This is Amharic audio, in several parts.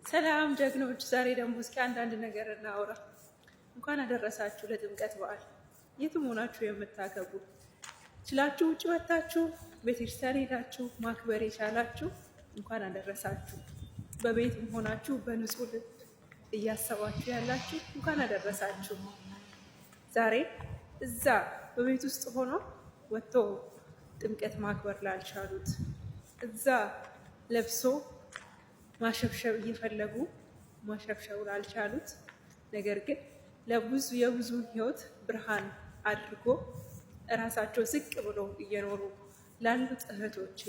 ሰላም ጀግኖች፣ ዛሬ ደግሞ እስኪ አንዳንድ ነገር እናውራ። እንኳን አደረሳችሁ ለጥምቀት በዓል። የትም ሆናችሁ የምታከብሩ ችላችሁ ውጭ ወጥታችሁ ቤተክርስቲያን ሄዳችሁ ማክበር የቻላችሁ እንኳን አደረሳችሁ። በቤትም ሆናችሁ በንጹህ ልብ እያሰባችሁ ያላችሁ እንኳን አደረሳችሁ። ዛሬ እዛ በቤት ውስጥ ሆኖ ወጥቶ ጥምቀት ማክበር ላልቻሉት፣ እዛ ለብሶ ማሸብሸብ እየፈለጉ ማሸብሸብ ላልቻሉት፣ ነገር ግን ለብዙ የብዙ ህይወት ብርሃን አድርጎ እራሳቸው ዝቅ ብሎ እየኖሩ ላሉት እህቶቼ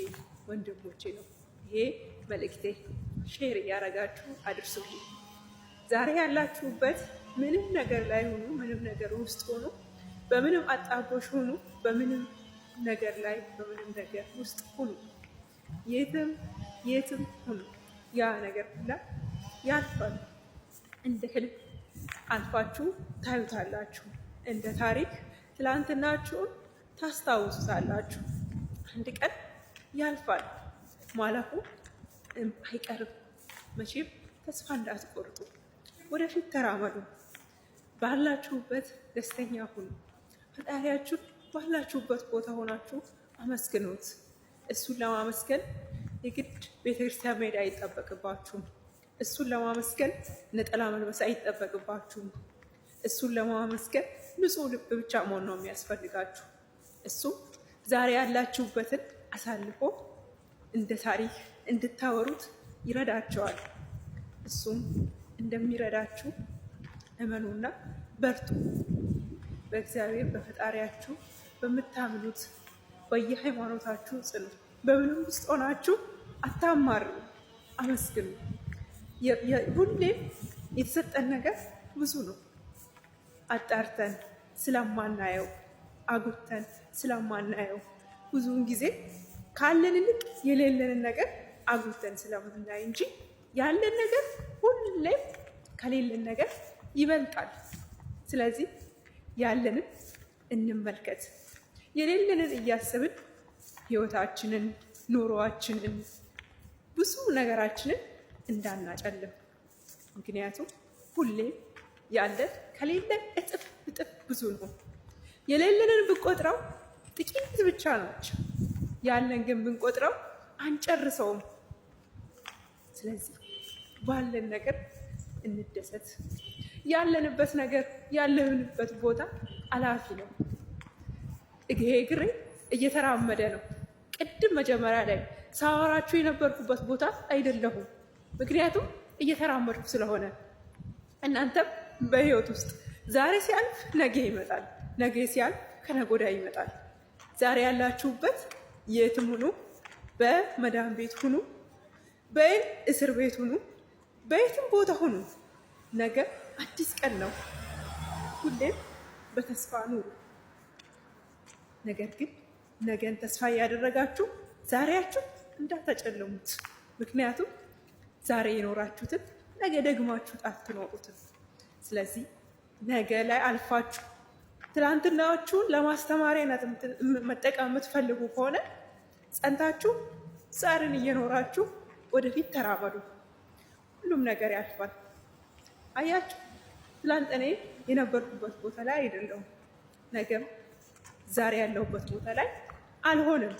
ወንድሞቼ ነው ይሄ መልእክቴ። Share እያደረጋችሁ አድርሱልኝ። ዛሬ ያላችሁበት ምንም ነገር ላይ ሆኑ፣ ምንም ነገር ውስጥ ሆኑ፣ በምንም አጣቦሽ ሆኑ፣ በምንም ነገር ላይ በምንም ነገር ውስጥ ሁኑ፣ የትም የትም ሁኑ፣ ያ ነገር ሁላ ያልፋል። እንደ ህልም አልፋችሁ ታዩታላችሁ። እንደ ታሪክ ትላንትናችሁን ታስታውሱታላችሁ። አንድ ቀን ያልፋል፣ ማለፉ አይቀርም። መቼም ተስፋ እንዳትቆርጡ፣ ወደፊት ተራመዱ። ባላችሁበት ደስተኛ ሁኑ። ፈጣሪያችሁ ባላችሁበት ቦታ ሆናችሁ አመስግኑት። እሱን ለማመስገን የግድ ቤተክርስቲያን መሄድ አይጠበቅባችሁም። እሱን ለማመስገን ነጠላ መልበስ አይጠበቅባችሁም። እሱን ለማመስገን ንጹሕ ልብ ብቻ መሆን ነው የሚያስፈልጋችሁ። እሱም ዛሬ ያላችሁበትን አሳልፎ እንደ ታሪክ እንድታወሩት ይረዳቸዋል። እሱም እንደሚረዳችሁ እመኑና በርቱ። በእግዚአብሔር በፈጣሪያችሁ በምታምኑት በየሃይማኖታችሁ ጽኑ። በምንም ውስጥ ሆናችሁ አታማሩ፣ አመስግኑ። ሁሌም የተሰጠን ነገር ብዙ ነው። አጣርተን ስለማናየው፣ አጉተን ስለማናየው፣ ብዙውን ጊዜ ካለን ይልቅ የሌለንን ነገር አጉልተን ስለምናይ እንጂ ያለን ነገር ሁሌም ከሌለን ነገር ይበልጣል። ስለዚህ ያለንን እንመልከት። የሌለንን እያሰብን ህይወታችንን፣ ኑሮአችንን፣ ብዙ ነገራችንን እንዳናጨልም። ምክንያቱም ሁሌም ያለን ከሌለን እጥፍ እጥፍ ብዙ ነው። የሌለንን ብንቆጥረው ጥቂት ብቻ ናቸው። ያለን ግን ብንቆጥረው አንጨርሰውም። ስለዚህ ባለን ነገር እንደሰት። ያለንበት ነገር ያለንበት ቦታ አላፊ ነው። ይሄ እግሬ እየተራመደ ነው። ቅድም መጀመሪያ ላይ ሳወራችሁ የነበርኩበት ቦታ አይደለሁም። ምክንያቱም እየተራመድኩ ስለሆነ። እናንተም በህይወት ውስጥ ዛሬ ሲያልፍ ነገ ይመጣል፣ ነገ ሲያልፍ ከነገ ወዲያ ይመጣል። ዛሬ ያላችሁበት የትም ሁኑ፣ በመዳን ቤት ሁኑ፣ በእስር ቤት ሁኑ፣ በየትም ቦታ ሁኑ፣ ነገ አዲስ ቀን ነው። ሁሌም በተስፋ ኑሩ። ነገር ግን ነገን ተስፋ እያደረጋችሁ ዛሬያችሁ እንዳታጨልሙት። ምክንያቱም ዛሬ የኖራችሁትን ነገ ደግማችሁ አትኖሩትም። ስለዚህ ነገ ላይ አልፋችሁ ትላንትናችሁን ለማስተማሪያነት መጠቀም የምትፈልጉ ከሆነ ጸንታችሁ ዛሬን እየኖራችሁ ወደፊት ተራመዱ። ሁሉም ነገር ያልፋል። አያችሁ፣ ትላንት እኔ የነበርኩበት ቦታ ላይ አይደለሁም። ነገም ዛሬ ያለሁበት ቦታ ላይ አልሆንም።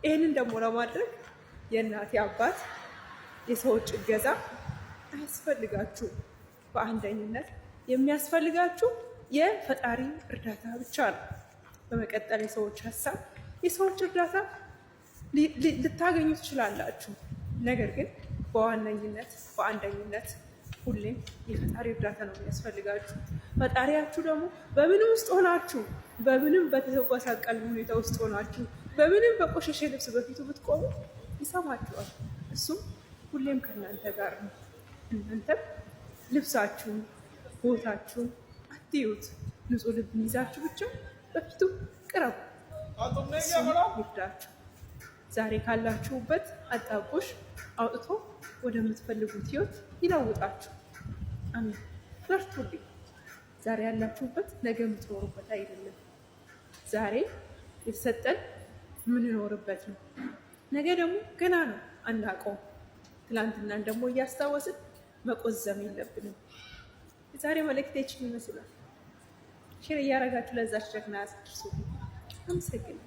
ይህንን ደግሞ ለማድረግ የእናቴ አባት፣ የሰዎች እገዛ አያስፈልጋችሁም። በአንደኝነት የሚያስፈልጋችሁ የፈጣሪ እርዳታ ብቻ ነው። በመቀጠል የሰዎች ሀሳብ፣ የሰዎች እርዳታ ልታገኙ ትችላላችሁ። ነገር ግን በዋነኝነት በአንደኝነት ሁሌም የፈጣሪ እርዳታ ነው የሚያስፈልጋችሁ። ፈጣሪያችሁ ደግሞ በምንም ውስጥ ሆናችሁ፣ በምንም በተጎሳቀለ ሁኔታ ውስጥ ሆናችሁ፣ በምንም በቆሸሸ ልብስ በፊቱ ብትቆሙ ይሰማችኋል። እሱም ሁሌም ከእናንተ ጋር ነው። እናንተም ልብሳችሁን፣ ቦታችሁን አትዩት። ንጹሕ ልብን ይዛችሁ ብቻ በፊቱ ቅረቡ፣ እሱም ይርዳችሁ። ዛሬ ካላችሁበት አጣብቆሽ አውጥቶ ወደምትፈልጉት ህይወት ይለውጣችሁ። አሜን። በርቱልኝ። ዛሬ ያላችሁበት ነገ የምትኖሩበት አይደለም። ዛሬ የተሰጠን የምንኖርበት ነው። ነገ ደግሞ ገና ነው፣ አናውቀውም። ትላንትናን ደግሞ እያስታወስን መቆዘም የለብንም። የዛሬ መልእክቴችን ይመስላል። Share እያደረጋችሁ ለዛች ጀግና አድርሱ። አመሰግናለሁ።